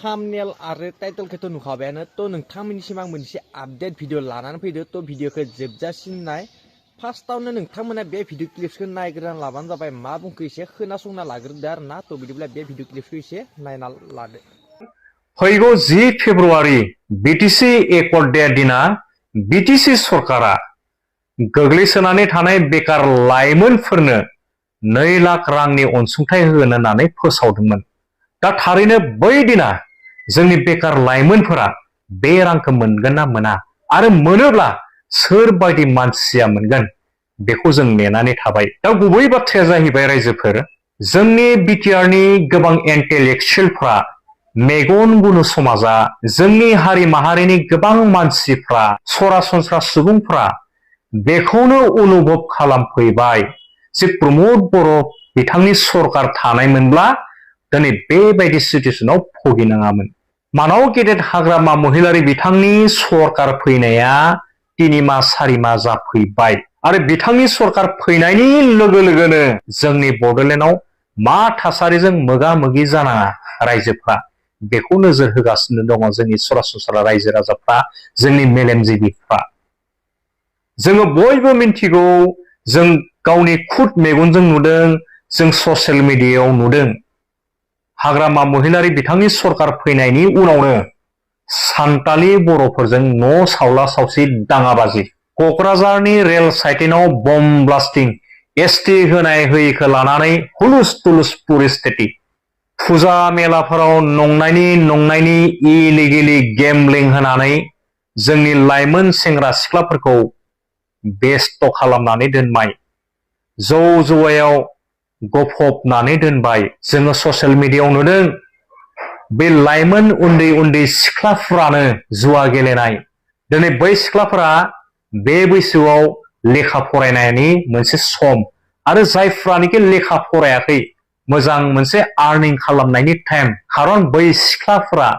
Thumbnail आरो टाइटलखौथ' नुखाबायानो थ' नोंथांमोननिसिम आं मोनसे आपडेट भिडिअ लानानै फैदो थ' भिडिअखौ जोबजासिम नाय फार्स्टआवनो नोंथांमोना बे भिडिअ क्लिप्सखौ नायग्रोना लाबानो जाबाय मा बुंखो एसे खोनासंना लाग्रोदो आरो ना थ' बिदिब्ला बे भिडिअ क्लिप्सखौ एसे नायना लादो। फैगौ 10 फेब्रुआरि बिटिसि एकर्ड डे दिना बिटिसि सरकारा गोग्लैसोनानै थानाय बेकार लाइमोनफोरनो 2 लाख रांनि अनसुंथाइ होनो होननानै फोसावदोंमोन। दा थारैनो बै दिना जोंनि बेकार लाइमोनफोरा बे रांखौ मोनगोन ना मोना आरो मोनोब्ला सोरबायदि मानसिया मोनगोन बेखौ जों नेनानै थाबाय। दा गुबै बाथ्राया जाहैबाय रायजोफोर, जोंनि बिटिआरनि गोबां इन्टेलेक्सुयेलफ्रा मेगन गुनु समाजा जोंनि हारि माहारिनि गोबां मानसिफ्रा सरासनस्रा सुबुंफ्रा बेखौनो अनुभव खालामफैबाय जे प्रमोद बर' बिथांनि सरकार थानायमोनब्ला दिनै बेबायदि सिचुएसनाव भुगिनाङामोन। मानाव गेदेर हाग्रामा महिलारी बिथांनि सरकार फैनाया 3 माह 4 माह जाफैबाय आरो बिथांनि सरकार फैनायनि लोगो लोगोनो जोंनि बड'लेण्डआव मा थासारिजों मोगा मोगि जानाङा रायजोफ्रा बेखौ नोजोर होगासिनो दङ जोंनि सरासनस्रा रायजो राजाफ्रा, जोंनि मेलेमजिबिफ्रा। जोङो बयबो मिन्थिगौ, जों गावनि खुद मेगनजों नुदों, जों ससियेल मिडियायाव नुदों। हाग्रामा महिलारी बिथांनि सरकार फैनायनि उनावनो सान्तालि बर'फोरजों न' सावला सावसि दाङाबाजि, क'क्राझारनि रेल साइटिनाव बम ब्लास्टिं, एसटि होनाय होयिखौ लानानै हुलुस तुलुस परिस्थिति, फुजा मेलाफोराव नंनायनि इलिगेलि गेमलिं होनानै जोंनि लाइमोन सेंग्रा सिख्लाफोरखौ बेस्थ' खालामनानै दोनबाय, जौ जुवायाव गफबनानै दोनबाय। जोङो ससियेल मिडियायाव नुदों बे लाइमोन उन्दै उन्दै सिख्लाफ्रानो जुवा गेलेनाय। दिनै बै सिख्लाफोरा बे बैसोआव लेखा फरायनायनि मोनसे सम आरो जायफ्रानोखि लेखा फरायाखै मोजां मोनसे आर्निं खालामनायनि टाइम, खारन बै सिख्लाफ्रा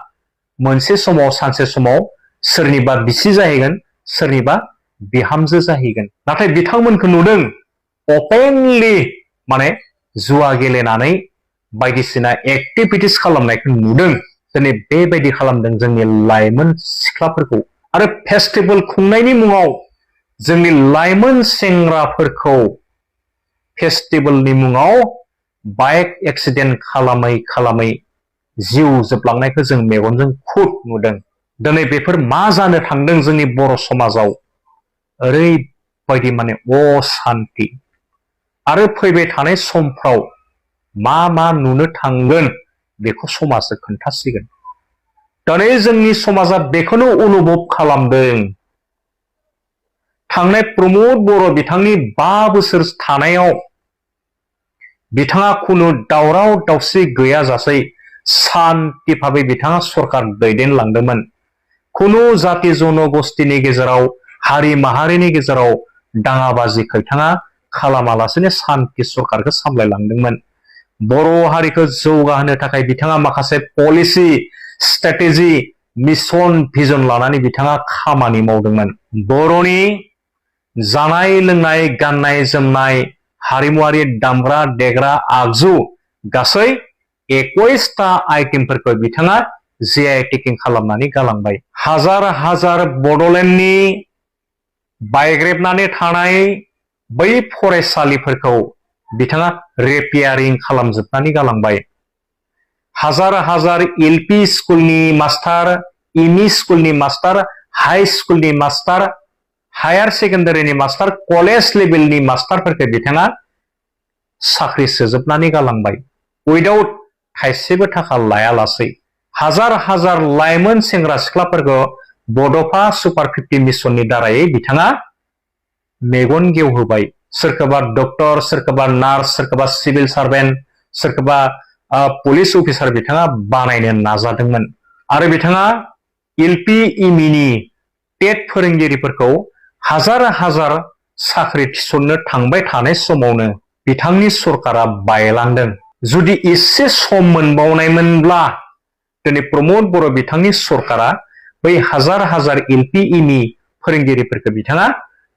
मोनसे समाव सानसे समाव सोरनिबा बिसि जाहैगोन, सोरनिबा बिहामजो जाहैगोन। नाथाय बिथांमोनखौ नुदों अपेनलि माने जुवा गेलेनानै बायदिसिना एक्टिभिटिस खालामनायखौ नुदों। दिनै बेबायदि खालामदों जोंनि लाइमोन सिख्लाफोरखौ आरो फेस्टिभेल खुंनायनि मुङाव जोंनि लाइमोन सेंग्राफोरखौ फेस्टिभेलनि मुङाव बाइक एक्सिडेन्ट खालामै खालामै जिउ जोबलांनायखौ जों मेगनजों खुद नुदों। दिनै बेफोर मा जानो थांदों जोंनि बर' समाजाव, ओरैबायदि माने असान्ति आरो फैबाय थानाय समफ्राव मा नुनो थांगोन बेखौ समाजआ खोन्थासिगोन। दिनै जोंनि समाजा बेखौनो अनुभब खालामदों। थांनाय प्रमोद बर' बिथांनि 5 बोसोर थानायाव बिथाङा खुनु दावराव दावसि गैयाजासे सान्ति भाबै बिथाङा सरकार दैदेनलांदोंमोन। खुनु जाति जनगोष्ठीनि गेजेराव, हारि माहारिनि गेजेराव दाङाबाजि बिथाङा खालामालासेनो सान्ति सरकारखौ सामलायलांदोंमोन। बर' हारिखौ जौगाहोनो थाखाय बिथाङा माखासे पलिसि, स्ट्रेटेजि, मिशन, भिजन लानानै बिथाङा खामानि मावदोंमोन। बर'नि जानाय लोंनाय, गाननाय जोमनाय, हारिमुआरि दामग्रा देग्रा आगजु गासै 21टा आइटेमफोरखौ बिथाङा जिआइ टेगिं खालामनानै गालांबाय। हाजार हाजार बड'लेण्डनि बायग्रेबनानै थानाय बै फरायसालिफोरखौ बिथाङा रिपेयारिं खालामजोबनानै गालांबाय। हाजार हाजार एलपि स्कुलनि मास्टार, एमइ स्कुलनि मास्टार, हाइ स्कुलनि मास्टार, हायार सेकेन्डारिनि मास्टार, कलेज लेभेलनि मास्टारफोरखौ बिथाङा साख्रि सोजोबनानै गालांबाय उइदाउट थाइसेबो थाखा लायालासै। हाजार हाजार लाइमोन सेंग्रा सिख्लाफोरखौ बड'फा सुपार 50 मिशननि दारायै बिथाङा मेगन गेवहोबाय। सोरखौबा डक्टर, सोरखौबा नार्स, सोरखौबा सिभिल सार्भेन्ट, सोरखौबा पुलिस अफिसार बिथाङा बानायनो नाजादोंमोन। आरो बिथाङा एलपि एमइनि टेट फोरोंगिरिफोरखौ हाजार हाजार साख्रि थिसननो थांबाय थानाय समावनो बिथांनि सरकारा बायलांदों। जुदि एसे सम मोनबावनायमोनब्ला दिनै प्रमोद बर' बिथांनि सरकारा बै हाजार हाजार एलपि एमइ फोरोंगिरिफोरखौ बिथाङा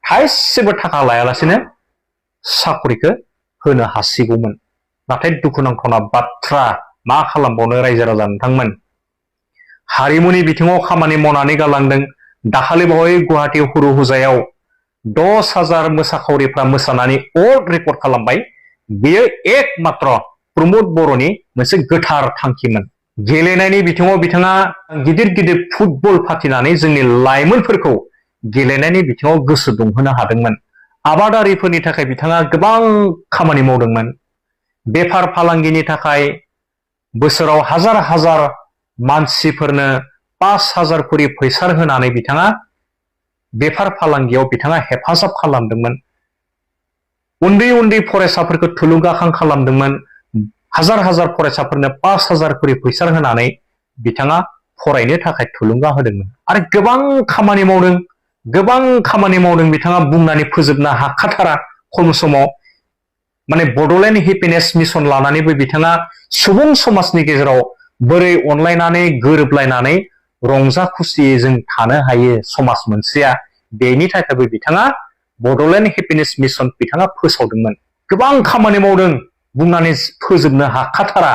थाइसेबो थाखा लायालासेनो साख्रिखौ होनो हासिगौमोन। नाथाय दुखुनांथावना बाथ्रा, मा खालामबावनो रायजो राजा नोंथांमोन, हारिमुनि बिथिङाव खामानि मावनानै गालांदों। दाखालि बावै गुवाहाटी हुरु हुजायाव 10,000 मोसाखावरिफ्रा मोसानानै वर्ल्ड रेकर्ड खालामबाय। बेयो एकमात्र प्रमोद बर'नि मोनसे गोथार थांखिमोन। गेलेनायनि बिथिङाव बिथाङा गिदिर गिदिर फुटबल फाथिनानै जोंनि लाइमोनफोरखौ गेलेनायनि बिथिङाव गोसो दुंहोनो हादोंमोन। आबादारिफोरनि थाखाय बिथाङा गोबां खामानि मावदोंमोन। बेफार फालांगिनि थाखाय बोसोराव हाजार हाजार मानसिफोरनो 5,000 करि फैसा होनानै बिथाङा बेफार फालांगियाव बिथाङा हेफाजाब खालामदोंमोन। उन्दै उन्दै फरायसाफोरखौ थुलुंगाखां खालामदोंमोन। हाजार हाजार फरायसाफोरनो 5,000 करि फैसा होनानै बिथाङा फरायनो थाखाय थुलुंगा होदोंमोन। आरो गोबां खामानि मावदों, गोबां खामानि मावदों बिथाङा बुंनानै फोजोबनो हाखाथारा खम समाव। माने बड'लेण्ड हेपिनेस मिशन लानानैबो बिथाङा सुबुं समाजनि गेजेराव बोरै अनलायनानै गोरोबलायनानै रंजा खुसियै जों थानो हायो समाज मोनसेया, बेनि थाखायबो बिथाङा बड'लेण्ड हेपिनेस मिशन बिथाङा फोसावदोंमोन। गोबां खामानि मावदों, बुंनानै फोजोबनो हाखाथारा।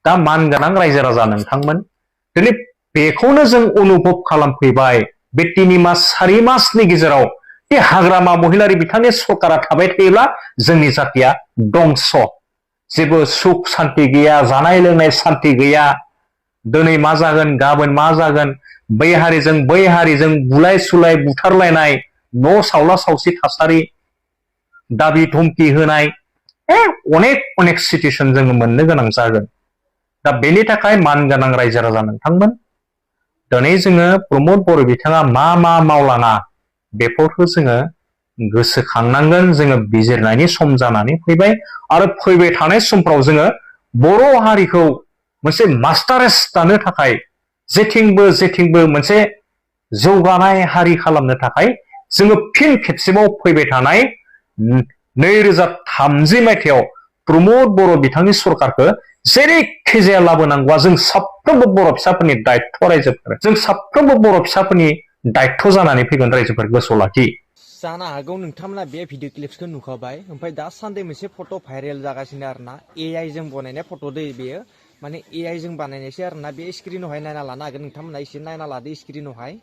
दा मानगोनां रायजो राजा नोंथांमोन, दिनै बेखौनो जों अनुभब खालामफैबाय। बे 3 मास 4 मासनि गेजेराव बे हाग्रामा महिलारि बिथांनि सरकारा थाबाय थायोब्ला जोंनि जातिया दंस। जेबो सुख सान्ति गैया, जानाय लोंनाय सान्ति गैया। दिनै मा जागोन, गाबोन मा जागोन, बै हारिजों बुलाय सुलाय बुथारलायनाय, न' सावला सावसि थासारि, दाबि धमकि होनाय, अनेक सिचुएसन जोङो मोननो गोनां जागोन। दा बेनि थाखाय मानगोनां रायजो राजा नोंथांमोन, दिनै जोङो प्रमोद बर' बिथाङा मा मावलाङा बेफोरखौ जोङो गोसोखांनांगोन। जोङो बिजिरनायनि सम जानानै फैबाय। आरो फैबाय थानाय समफ्राव जोङो बर' हारिखौ मोनसे मास्टारेस दानो थाखाय जेथिंबो मोनसे जौगानाय हारि खालामनो थाखाय जोङो फिन खेबसेबाव फैबाय थानाय 2030 मायथाइयाव प्रमोद बर' बिथांनि सरकारखौ जेरैखि जाया लाबोनांगौआ जों साफ्रोमबो बर' फिसाफोरनि दायित्व। रायजोफोर जों साफ्रोमबो बर' फिसाफोरनि दायित्व जानानै फैगोन। रायजोफोर गोसोआव लाखि। जानो हागौ नोंथांमोना बे भिडिअ क्लिप्सखौ नुखाबाय। ओमफ्राय दासान्दि मोनसे फट' भाइरेल जागासिनो आरोना, AI जों बनायनाय फट' दै बेयो, माने AI जों बानायनायसो आरोना। बे स्क्रिनावहाय नायना लानो हागोन नोंथांमोना, एसे नायना लादो स्क्रिनावहाय।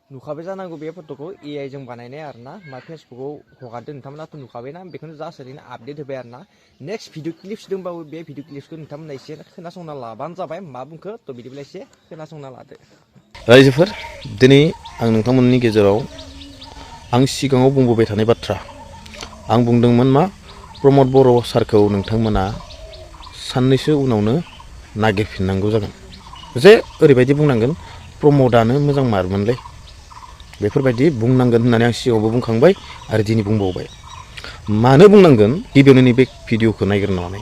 नुखाबाय जानांगौ बे फट'खौ, AI जों बानायनाय आरोना। मा फेसबुकाव हगारदों नोंथांमोनाथ' नुखाबायना। बेखौनो जास्ट ओरैनो आपडेट होबाय आरोना। नेक्स्ट भिडिअ क्लिप्स दंबावो, बे भिडिअ क्लिप्सखौ नोंथांमोना एसे खोनासंना लाबानो जाबाय। मा बुंखो थ' बिदिब्ला एसे खोनासंना लादो। रायजोफोर, दिनै आं नोंथांमोननि गेजेराव आं सिगाङाव बुंबोबाय थानाय बाथ्रा, आं बुंदोंमोन मा प्रमोद बर' सारखौ नोंथांमोना साननैसो उनावनो नागिरफिननांगौ जागोन। जे ओरैबायदि बुंनांगोन, प्रमोदानो मोजां मारमोनलै, बेफोरबायदि बुंनांगोन होननानै आं सिगाङावबो बुंखांबाय आरो दिनै बुंबावबाय। मानो बुंनांगोन, गिबियावनो नैबे भिडिअखौ नायग्रोनानै।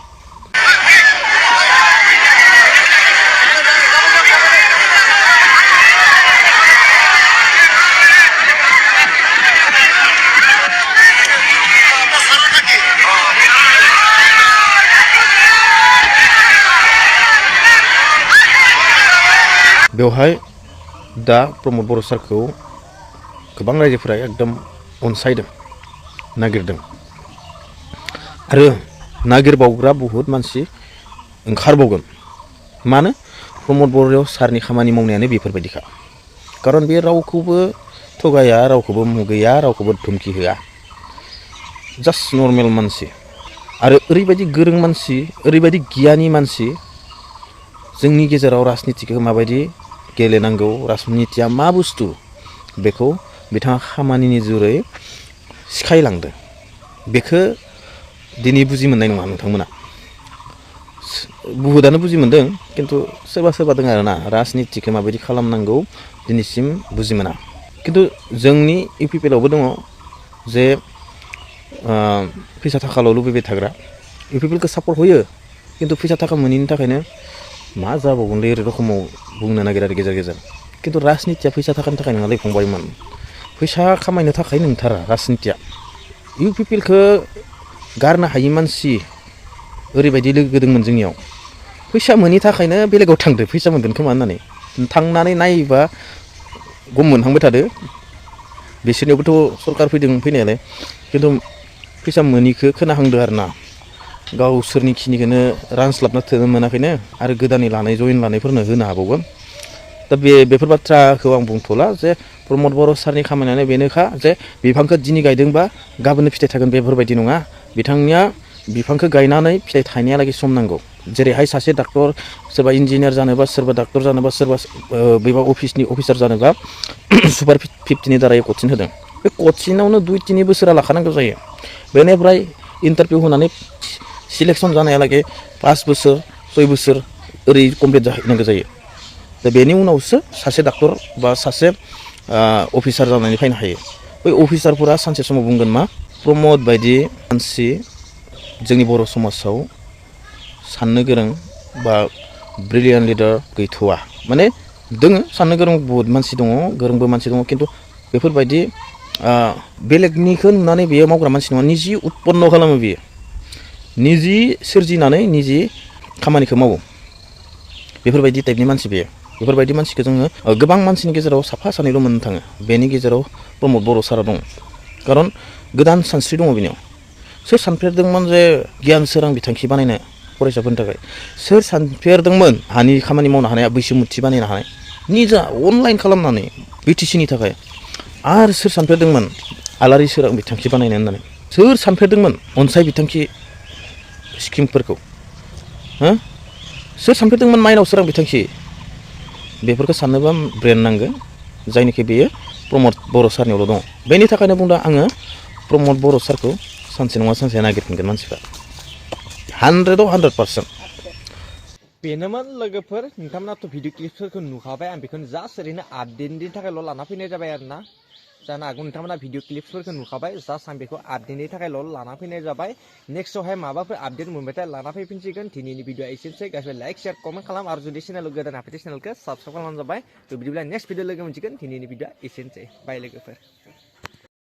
बेवहाय दा प्रमोद बर' सारखौ गोबां रायजोफोरा एकदम अनसायदों, नागिरदों आरो नागिरबावग्रा बहुद मानसि ओंखारबावगोन। मानो? प्रमोद बर' सारनि खामानि मावनायानो बेफोरबायदिखा। खारन बे रावखौबो थगाया, रावखौबो मुगैया, रावखौबो धमकि होआ। जास्ट नर्मेल मानसि आरो ओरैबायदि गोरों मानसि, ओरैबायदि गियानि मानसि, जोंनि गेजेराव राजनितिखौ माबायदि गेलेनांगौ, राजनितिया मा बुस्थु, बेखौ बिथाङा खामानिनि जुरै सिखायलांदों। बेखौ दिनै बुजि मोननाय नङा नोंथांमोना। बुहुदानो बुजि मोनदों, खिन्थु सोरबा दङ आरोना, राजनितिखौ माबायदि खालामनांगौ दिनैसिम बुजि मोना। खिन्थु जोंनि इउपिपिएलआवबो दङ जे फैसा थाखाल' लुबैबाय थाग्रा, इउपिपिएलखौ सापर्ट होयो, खिन्थु फैसा थाखा मोनैनि थाखायनो मा जाबावगोनलै ओरै रखमाव बुंनो नागिरो आरो गेजेर गेजेर। खिन्थु राजनितिया फैसा थाखानि थाखाय नङालै फंबायमोन, फैसा खामायनो थाखाय नंथारा राजनितिया। इउपिपिएलखौ गारनो हायि मानसि ओरैबायदि लोगो दंमोन जोंनियाव, फैसा मोनैनि थाखायनो बेलेगाव थांदो, फैसा मोनगोन खोमा होननानै। थांनानै नायोबा गम मोनहांबाय थादो। बिसोरनियावबोथ' सरकार फैदों फैनायालाय, खिन्थु फैसा मोनैखौ खोनाहांदो आरोना। गावसोरनि खिनिखौनो रानस्लाबना थोनो मोनाखैनो, आरो गोदानै लानाय जयेन लानायफोरनो होनो हाबावगोन। दा बेफोर बाथ्राखौ आं बुंथ'ला जे प्रमद बर' सारनि खामानियानो बेनोखा जे बिफांखौ दिनै गायदोंबा गाबोननो फिथाइ थागोन बेफोरबायदि नङा बिथांनिया बिफांखौ गायनानै फिथाइ थायनायालागै सम नांगौ जेरैहाय सासे डाक्टर सोरबा इन्जिनियार जानोबा सोरबा डाक्टर जानोबा सोरबा बेबा अफिसनि अफिसार जानोबा सुपार 50नि दारै कचिं होदों बे कचिंआवनो 2-3 बोसोरा लाखानांगौ जायो बेनिफ्राय इन्टारभिउ होनानै सिलेक्सन जानायालागै 5 बोसोर 6 बोसोर ओरै कमप्लिट जाहैनांगौ जायो दा बेनि उनावसो सासे डाक्टर बा सासे अफिसार जानानै फैनो हायो बै अफिसारफोरा सानसे समाव बुंगोन मा प्रमद बायदि मानसि जोंनि बर' समाजाव साननो गोरों बा ब्रिलियान्ट लिडार गैथ'वा माने दोङो साननो गोरों बहुत मानसि दङ गोरोंबो मानसि दङ खिन्थु बेफोरबायदि बेलेगनिखौ नुनानै बेयो मावग्रा मानसि नङा निजि उत्पन्न खालामो बियो निजि सोरजिनानै निजि खामानिखौ मावो बेफोरबायदि टाइपनि मानसि बेयो बेफोरबायदि मानसिखौ जोङो गोबां मानसिनि गेजेराव साफा सानैल' मोननो थाङो बेनि गेजेराव प्रमद बर' सारा दं खारन गोदान सानस्रि दङ बेनियाव सोर सानफेरदोंमोन जे गियान सोरां बिथांखि बानायनो फरायसाफोरनि थाखाय सोर सानफेरदोंमोन हानि खामानि मावनो हानाया बैसोमुथि बानायनो हानाय निजा अनलाइन खालामनानै बिटिसिनि थाखाय आरो सोर सानफेरदोंमोन आलारि सोरां बिथांखि बानायनो होननानै सोर सानफेरदोंमोन अनसाय बिथांखि स्किमफोरखौ सोर सानफेरदोंमोन माइनाव सोरां बिथांखि बेफोरखौ साननोबा ब्रेन नांगोन जायनिखि बेयो प्रमद बर' सारनियावल' दङ बेनि थाखायनो बुंदों आङो प्रमद बर' सारखौ सानसे नङा सानसे नागिरफिनगोन मानसिफ्रा 100% बेनोमोन लोगोफोर नोंथांमोनाथ' भिडिअ क्लिप्सफोरखौ नुखाबाय आं बेखौनो जास्ट ओरैनो आपडेटनि थाखायल' लाना फैनाय जाबाय आरोना जानो हागौ नोंथांमोना भिडिअ क्लिप्सफोरखौ नुखाबाय जास्ट आं बेखौ आपडेटनि थाखायल' लाना फैनाय जाबाय नेक्स्टआवहाय माबाफोर आपडेट मोनबाथाय लाना फैफिनसिगोन दिनैनि भिडिअ एसेनोसै गासैबो लाइक शेयार कमेन्ट खालाम आरो जुदि चेनेलाव गोदान हाफैदो चेनेलखौ साबस्क्राइब खालामनानै जाबाय थ' बिदिब्ला नेक्स्ट भिडिअ लोगो मोनसिगोन दिनैनि भिडिअ एसेनोसै बाय लोगोफोर